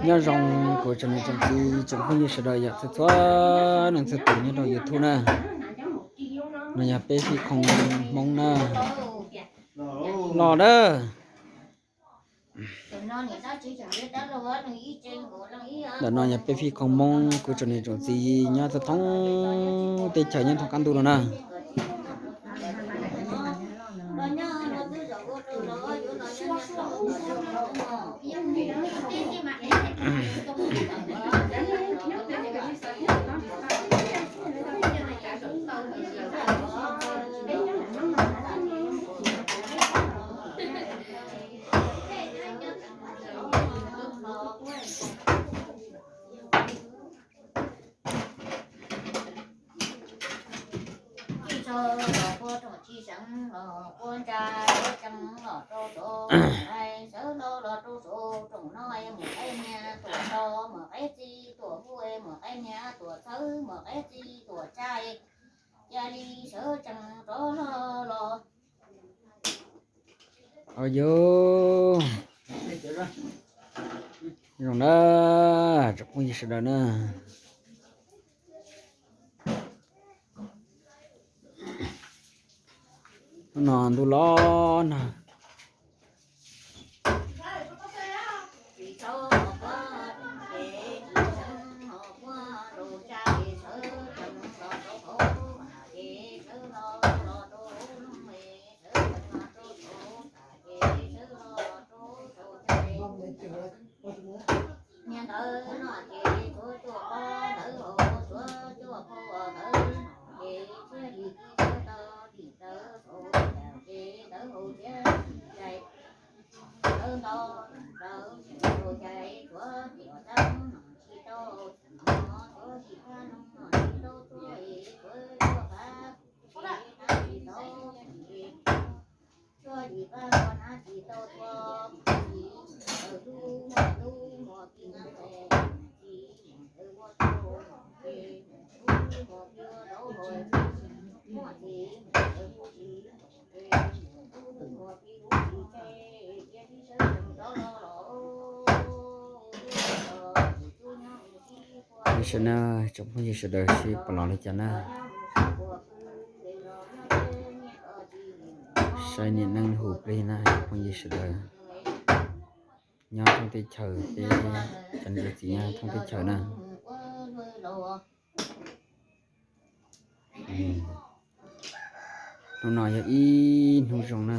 Nyob zoo kuv tsoom niam tsoom txiv tsoom phooj ywg sawv daws yom, txhua txhua leej txhua tus nyob rau YouTube na. No yog peb fij khoom Hmoob na. Los dab. Ntawm no yog peb fij khoom Hmoob, kuv tsoom niam tsoom txiv nyob thoob teb chaws nyob thoob qab ntuj no na. Tsis txhob los puag rooj tsis seev los puag ntsa, tseem los rau tod, sawv los los rau saum rooj no, muam qaib niam tuam nrog muam qaib txiv tuam huv, muam qaib niam tuam txhawb muam qaib txiv tuam tsa, cia li sawv tsees rov los los. Au yus, zoo na, tsoom phooj ywg sawv daws na. Hnub no ntuj los nag. Niag ntawd no ces tshuav cuaj pob ntawd hos tshuav cuaj pob ntawd no ces thiaj li tau dim rawv saum ces ntawd hauv thiab ntawd ntau ntawd tsis tau cai tshuav tiam tab no tsis tau txheem no tshuav tsis tau no tsis tau txhua es tshuav cuaj pab kuv ces tab tsis tau txheem es tshuav yim pab no na tsis tau txhua mus tsis mus ntawd tub muaj tub muaj kiv ntawd tsis mus ntawd ua tau ces mus tub muaj kiv ua tau hauv muaj tsis mus ntawd kuj tsis mus ces mus tub muaj kiv kuj tsis tseg cia li sawv tsees rov los los. Nyob zoo na tsoom phooj ywg sawv daws, sib pom los li cas na. Saib niam neej hu plig na tsoom phooj ywg sawv daws, nyob thoob teb chaws peb cov niam txiv nyob thoob teb chaws na. Hnub no yog ib hnub zoo na.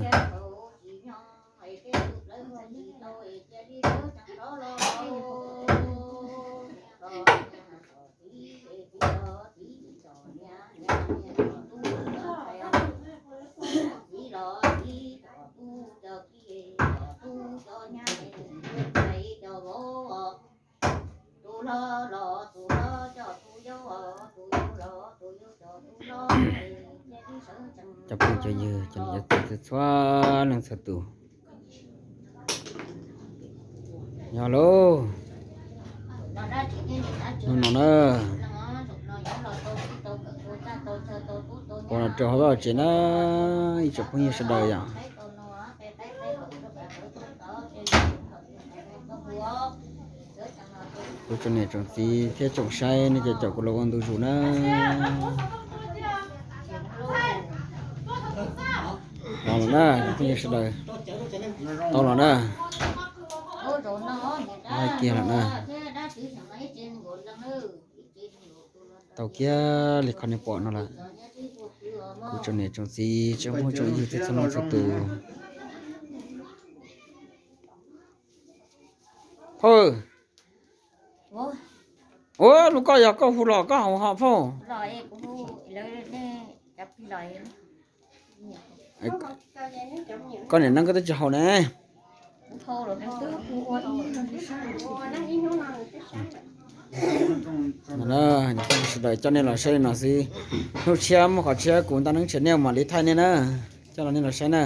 Cov phooj cov ywg cov niam cov txiv txhua leej txhua tus, yog lauj, hnub no na, ua no rau hauv tsev na, ib tsoom phooj ywg sawv daws yom. Kuv tsoom niam tsoom txiv thiab tsoom saib nej cov caum kuv los ua ntu zus na. Los lawm na, phooj ywg sawv daws, tau los na. Laij kiag lawm na. Tau kiag li qhov nej pom no lawm. Kuv tsoom niam tsoom txiv tsoom phooj tsoom ywg txhua leej txhua tus. Hawj, Ua lub koj yog koj hu los koj haus ho phauj. Koj niam neeb koj twb tsis haus ne. Sawv daws coj nej los saib li no xwb. Hnub tshiab muaj qhov tshiab kuv ntaj neeb tshiab nej mam li thaij nej na. Coj los nej los saib na.